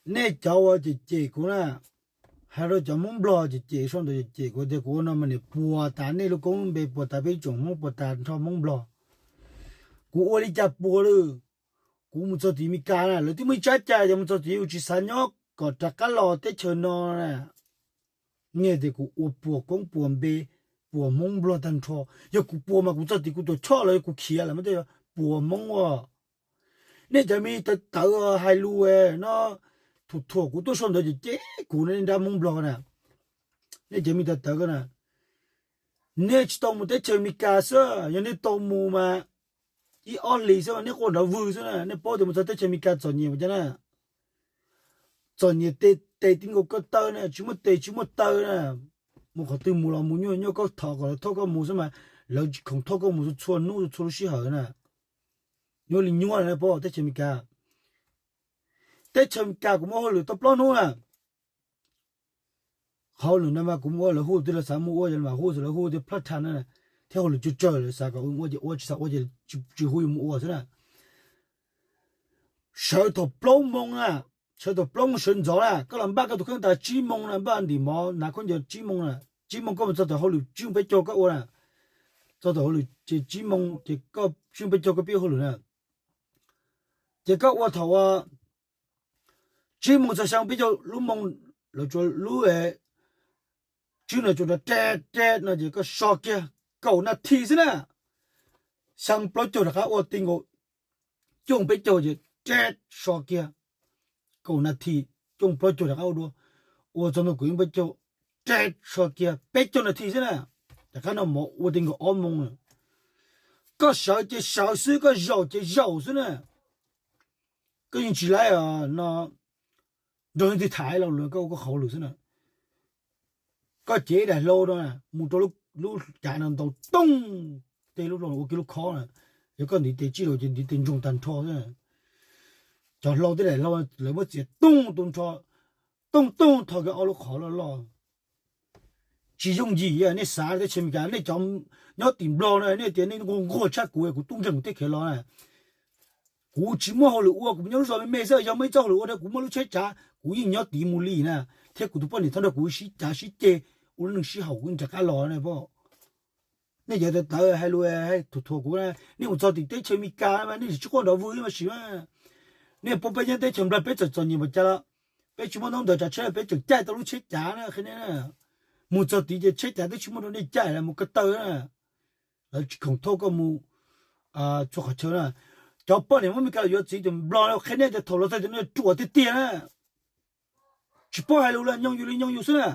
Nej cov uas cem cem kuv na, hais rau cov Hmoob Nplog cem cem sau ntawv cem cem kuv tias kuv ua no mas niam puas tas nej lub koob lub npe, puas tas peb tsoom Hmoob, puas tas nrho Hmoob Nplog. Kuv ua li cas puas lawm? Kuv mus txog tim Meskas na, lawv twb muaj ib tsab cas yog mus txog tim, kuv tsis xav nyob kom rov qab los teb chaws no na. Nej tias kuv ua puas koob puas npe, puas Hmoob Nplog tag nrho. Yog kuv puas mas kuv txog tim kuv tuam choj los yog kuv khiav lawm mas tej puas Hmoob ua. Nej cov me tawv tawv hais lus no, thuam thuam kuv tuaj sau ntawv cem cem kuv no, nej nrab Hmoob Nplog na, nej cov me tawv tawv na, nej tsis tau mus teb chaws Amelikas xwb, yog nej tau mus mas ib ob hlis xwb mas nej quaj nrov vwg xwb na. Nej paub tias mus txog teb chaws Amelikas txom nyem ua cas na? Txom nyem tes, tes ti nkaus ko taw na, tsis muaj tes tsis muaj taw na. Mus qhov twg mus los mus nyuaj nyuaj, koj thov kom lawv thauj koj mus xwb mas lawv tsis khoom thauj koj mus txhua hnub txhua lub sij hawm na. Nyuaj li nyuaj na, paub teb chaws Amelikas. Teb chaws Amelikas kuv muaj hauj lwm tau plaub hnub na. Hauj lwm no mas kuv mus ua lawv hu twg los xav mus ua, yog mas hu xwb lawv hu tias part time na, thiab hauj lwm tsawg tsawg lawv xav kom ua ces ua, tsis xav ua ces tsis hu yus mus ua xwb na. Sawv thaum plaub moo na, sawv thaum plaub moo sawv ntxov na, koj los npaj koj tus kheej tas tsib moo na, npaj ntim mov hnav khaub ncaws tsib moo na, tsib moo koj mus txog thaum hauj lwm tsib moo peb caug koj ua na, txog thaum hauj lwm ces tsib moo ces koj tsib moo peb caug koj pib hauj lwm na, ces koj ua thaum tsib moo txog xya moo peb caug lub moo, lawv tsuas lub tsib no tsuas nrov re re no ces koj so kiag kaum nas this xwb na, xya moo plaub caug rov qab ua ti nkaus, cuaj moo peb caug ces re so kiag kaum nas this, cuaj moo plaub caug rov qab ua dua, ua txog ntua kaum ib moo peb caug, re so kiag peb caug nas this xwb na, rov qab noj mov ua ti nkaus ob moo na. Koj sawv ces sawv xwb, koj zaum ces zaum xwb na. Koj yeej tsis laib no nrog leej twg tham los lus, koj ua koj hauj lwm xwb na. Koj cev ib daim hlau no mus rau lub cav no ntaus tooj, tej lub hlau ua kiag lub khob na, yog koj ntiv tes tsij rau ces ntiv tes ntsoog tag nrho xwb. Cov hlau tej daim hlau lawv muab txiav tooj tu nrho, tooj tooj tho kiag ob lub qhov loj loj. Tsis yooj yim, nej xav teb chaws Amelikas, nej cov nyob tim Nplog no nej tias nej nquag nquag tshaj kuv, kuv tub nkeeg kuv teb khiav los na. Kuv tsis muaj hauj lwm ua, kuv nyob lub zos me me xwb, yog muaj ib txoj hauj lwm ua rau kuv muaj lub tsheb tsav kuv yeej nyob tid mus li na, thiab kuv tus poj niam txhob nrog kuv sib cav sib ceg, ua lub neej sib haum kuv yeej rov qab los na. Nej cov tawv tawv hais lus thuam thuam kuv na, nej mus txog tim teb chaws Amelikas mas nej tsis quaj nrov vwg mas sim mas. Nej paub peb nyob teb chaws Nplog peb txawm txom nyem npaum cas los peb tsis muaj ntaub ntawv tsav tsheb, peb tseem caij tau lub tsheb cav na, qhia nej na. Mus txog tid ces tsheb cav twb tsis muaj rau nej caij los mus ko taw na. Lawv tsis khoom thauj koj mus txhua qhov chaw na. Cov poj niam Hmoob Amelikas los yuav txiv tim Nplog, qhia nej tias thaum los txog tim no ruam tiag tiag na, tsis paub hais lus li, nyooj yus li nyooj yus xwb na.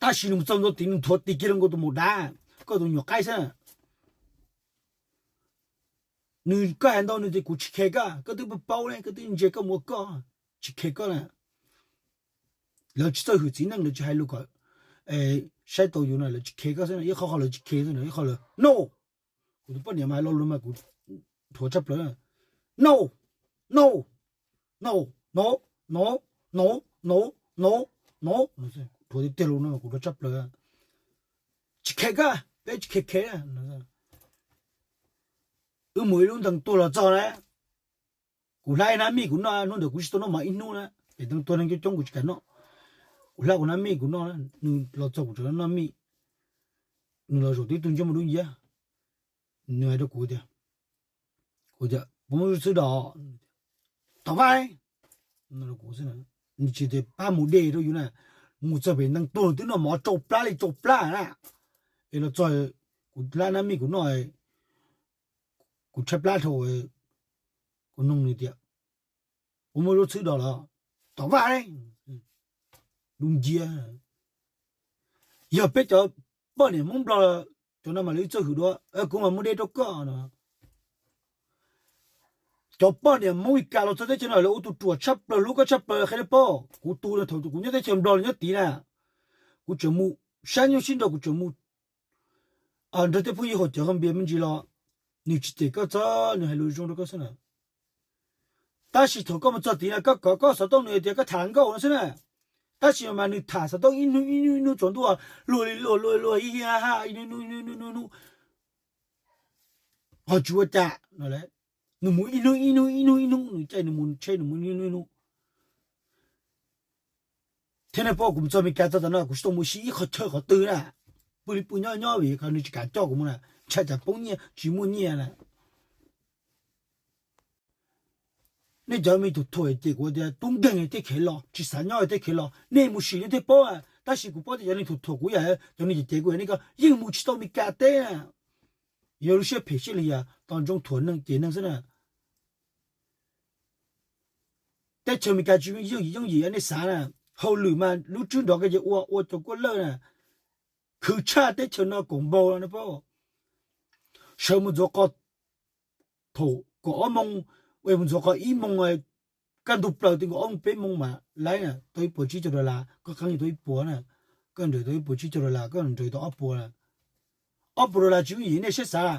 Tab sis nws mus txog ntua tid nws nthuav tis kiag rau nkaus tus maum dav, koj tus nyuam qaib xwb na. Nws, koj hais ntau nws tias kuv tsis khe koj, koj twb paub paub ne, koj twb ntsia koj mus ua koj, tsis khe koj na. Lawv tsis txawj hwm txiv neej, lawv tsis hais lus kom saib tau yus na, lawv tsis khe koj xwb na, ib qho qhov lawv tsis khe xwb na, ib qho lawv no. Kuv tus poj niam mas hais lo lus mas kuv dhuav tshaj plaws. No, no, no, no, no, no, no, no, no, dhuav tiag tiag lus no kuv dhuav tshaj plaws. Tsis khe koj, peb tsis khe khe. Wb mus ib lub ntees tuag los txog na, kuv hlab ib hnab mij kuv noj, hnub ntawd kuv tsis tau noj mov ib hnub na, pem ntees tuag neeg coob coob kuv tsis kam noj. Kuv hlab kuv hnab mij kuv noj, nws los txog kuv tseem noj mij. Nws los zaum tib tug ntsej muag dub nciab, nws hais rau kuv tias, kuv tias puas muaj lub txhwb dos? Tom Vaj, nws tsis tias pab mus de rau yus na, mus txog pem ntees tuag twb noj mov tsau plab li tsau plab na. Es los txog kuv hlab hnab mij kuv noj, kuv tshaib plab dhau, kuv nug nws tias puas muaj lub txhwb dos los? Tom Vaj, dub nciab. Yog peb cov poj niam Hmoob Nplog, cov no mas lawv ib txawj hwm dua, kuv mam mus de rau koj no. Cov poj niam Hmoob Meskas los txog teb chaws no lawv ua tus ruam tshaj plaws, hlub koj tshaj plaws, qhia nej paub. Kuv tus no thaum kuv nyob teb chaws Nplog los nyob tid na, kuv tseem mus saib nyuj sib nraus, kuv tseem mus nrog tej phooj ywg haus cawv haus npias me ntsis los nws tsis cem koj txog, nws hais lus zoo rau koj xwb na. Tab sis thaum koj mus txog tid no koj kom koj xov tooj nws tias koj tham hluas nkauj no xwb na. Tab sis mas nws tham xov tooj ib hnub ib hnub ib hnub tsaus ntuj, luag li luag, luag li luag, ib hnub ib hnub ib hnub hnub, ho tsis ua cas no lawm. Nws mus ib hnub ib hnub ib hnub ib hnub, nws caij nws mus tsheb nws mus ib hnub ib hnub. Thiab nej paub kuv mus txog Amelikas txog tam no kuv tsis tau mus ua si ib qhov chaw qhov twg na. Pw li pw nyob nyob vim nws tsis kam coj kuv mus na, ntshai tsam poob nyiaj tsis muaj nyiaj na. Nej cov me tug thuam ces kuv tias tub nkeeg thiaj khiav los, tsis xav nyob thiaj khiav los. Nej mus sim nej thiaj paub, tab sis kuv paub tias cov neeg thuam thuam kuv yam, cov neeg cem cem kuv yam nej ko yeej mus tsis tau Amelikas teb na. Yog lub siab phem siab lias tos ntsoov thuam neeg cem neeg xwb na. Teb chaws Amelikas tsis yooj yim yooj yim nej xav na. Hauj lwm mas lub tswb nrov ko ces ua ua cov kuaj lawj na. Khwv tshaj teb chaws no kaum npaug no nej paub. Sawv mus ntxuav qos thaum kaum ob moos, mus ntxuav qos ib moos, kaj ntug plaws ti nkaus ob moos peb moos mas laib na, tau ib puas tsib caug dollar, koj qeeb tau ib puas na, koj nrawm tau ib puas tsib caug dollar, koj nrawm tau ob puas na. Ob puas dollar tsis yooj yim nej siab xav.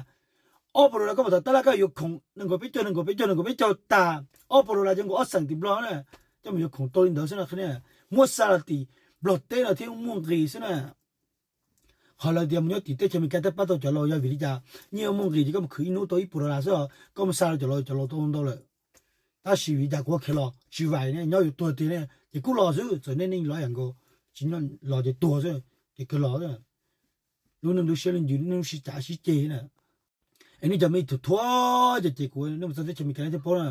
Ob puas dollar koj mus tom tab laj koj yuav khoom nees nkaum peb caug nees nkaum peb caug nees nkaum peb caug tag, ob puas dollar ces nkaus ob xeem tim Nplog na, coj mus yuav khoom tau li ntawd xwb no. Muab xa los tim Nplog teb no thiab muaj nqis xwb na. Qhov lawv tias mus nyob tim teb chaws Amelikas thiaj pab tau cov laus yog vim li cas? Nyiaj muaj nqis ces koj mus khwv ib hnub tau ib puas dollar xwb, koj mus xa rau cov laus, cov laus tau ntau lawm. Tab sis vim li cas kuv khiav los tsis vaim ne, nyob yuav tuag tiag ne, ces kuj los xwb, txawm nej nej los yam nkaus, tsis nyob los ces tuag xwb, ces kawg los xwb. Lub neej lub siab lub ncw, lub neej lub sib cav sib ceg na. Es nej cov me thuam thuam cem cem kuv, nej mus txog teb chaws Amelikas nej thiaj paub na.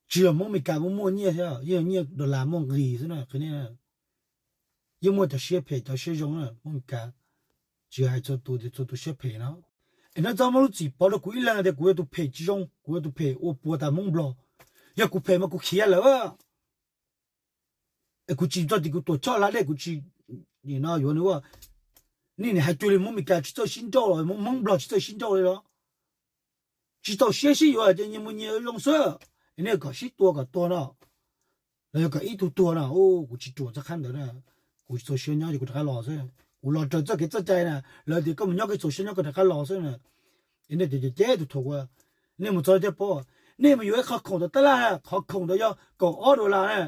Tsis yog Hmoob Amelikas muaj muaj nyiaj thiab, yeej yog nyiaj dollar muaj nqis xwb na, qhia nej. Yeej muaj cov siab phem cov siab zoo na Hmoob Amelikas, tsis hais txhua tus tias txhua tus siab phem no. Es nej txhob muab lub txim pov rau kuv ib leeg tias kuv yog tus phem tsis zoo, kuv yog tus phem ua puas tas Hmoob Nplog. Yog kuv phem mas kuv khiav lawm. Es kuv tsis txog tim kuv tuam choj hla dej kuv tsis, nim no yuav nws ua, nej nim hais cuag li Hmoob Amelikas tsis txawj sib nrauj los, Hmoob Nplog tsis txawj sib nrauj li los? Tsis txaus siab sib yuav ces nyias mus nyias zoo xwb. Es nej kom sib tua kom tuag no, los yog kom ib tug tuag no, kuv tsis ruam txoj qhab ntawd na. Kuv tsis txaus siab nyob ces kuv rov qab los xwb. Kuv los raws txoj kev txoj cai na, lawv tias koj mus nyob koj txaus siab nyob koj rov qab los xwb na. Es nej cem cem tus thuam ua, nej mus txog thiaj paub, nej mus yuav ib qhov khoom tom tab laj, qhov khoom ntawd yog kaum ob dollar na.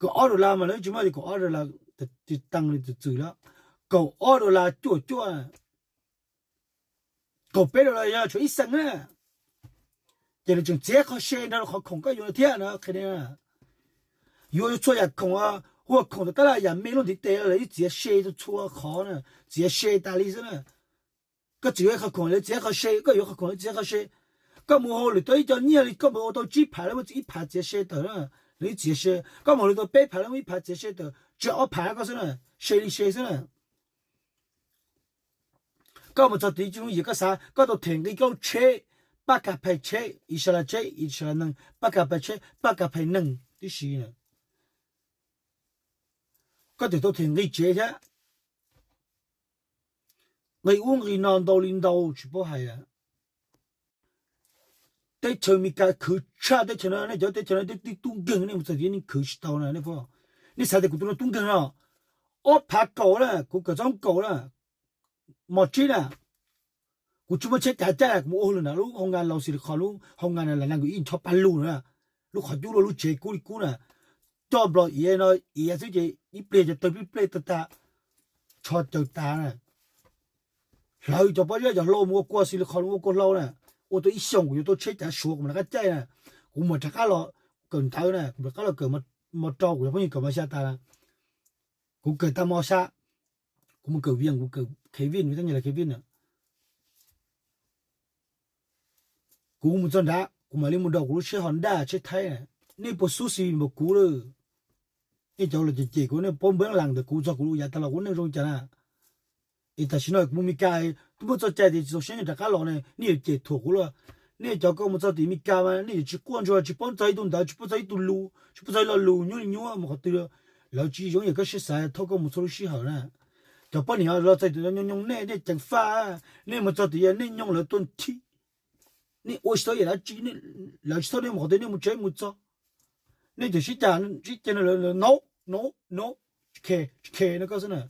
Kaum ob dollar mas lawv tsis muaj tias kaum ob dollar, tsis tas li txwm txwm lawm, kaum ob dollar cuaj cuaj, kaum peb dollar yog tshuav ib xees na. Ces lawv tseem txiav qhov se nrog rau qhov khoom koj yuav no thiab no, qhia nej. Yuav txhua yam khoom, hu ua khoom tom tab laj yam me luaj ntiv tes lawv yeej txiav se txhua qhov na, txiav se tas li xwb na. Koj txawm yuav qhov khoom lawv txiav qhov se, koj yuav qhov khoom lawv txiav qhov se. Koj mus hauj lwm tau ib co nyiaj li koj mus ua tau tsib phav lawv muaj ib phav txiav se tawm na, lawv yeej txiav se. Koj mus hauj lwm tau peb phav lawv muaj ib phav txiav se tawm, tsis ob phav koj xwb na, se li se xwb na. Koj mus txog tid tsis yooj yim koj xav koj tau them nqi koj lub tsheb, paj kas phais tsheb, ib sab las tsheb, ib sab las neeg, paj kas phais tsheb, paj kas phais neeg tib si na. Koj twb tau them nqi tsev thiab, nqi ub nqi no ntau li ntau tsis paub hais. Teb chaws Amelikas khwv tshaj teb chaws no, nej cov teb chaws no twb tub nkeeg, nej mus txog tid nej khwv tsis tau na, nej paub. Nej xav tias kuv tus no tub nkeeg no, ob phav kaum na, kuv kawm txog kaum na, mos tsib na, kuv tsis muaj tsheb cav caij, kuv mus ua hauj lwm nram lub hoo nkas laus xis li qhov lub hoo nkas na, lam nas nkaus ib ncho paj lug na, lub qhov cub luaj lub tsev kub li kub na, coj nplos iav no, iav xwb ces ib pliag ces tawg plij plej tag tag, tsho caws tas na. Hlawv cov pob zeb cov hlau mus ua kua xis li qhov ua kua hlau na, ua tau ib xyoos kuv yuav tau tsheb cav suav kuv mam rov qab caij na, kuv mam rov qab los kawm ntawv na, kuv rov qab los kawm mos rau kuv cov phooj ywg kawm mos xya tas na, kuv kawm tag mos xya, kuv mus kawm Vias, kuv kawm Kevin, Vias Kevin na. Kuv mus txog nrad kuv mam li mus daus kuv lub tsheb Honda tsheb Thaib na. Nej puas xub xis npaum kuv lawm? Nej cov los cem cem kuv, nej paub npeeb las ntawm kuv txog kuv lub yav tas los kuv neej zoo cas na? Es tam sim no kuv mus Meskas twb muab txoj cai tias tsis txaus siab nyob rov qab los ne, nej yuav cem thuam kuv lawm. Nej cov koj mus txog tim Meskas mas nej yuav tsis quaj ntsuag, tsis paub txog ib tug ntawv, tsis paub txog ib tug lus, tsis paub txog ib lo lus nyuaj li nyuaj mus qhov twg. Lawv tsis yoov yam koj siab xav thauj koj mus txog lub sij hawm na. Cov poj niam los txog tim no nyooj nyooj nej, nej ceev faj, nej mus txog tim nej nyooj lawv tuaj nthi, nej ua tsis tau yam dab tsi, lawv tsis thauj nej mus qhov twg nej mus tsev mus txog. Nej cem sib cag sib ceg no, lawv no no no, tsis khe tsis khe no koj xwb na.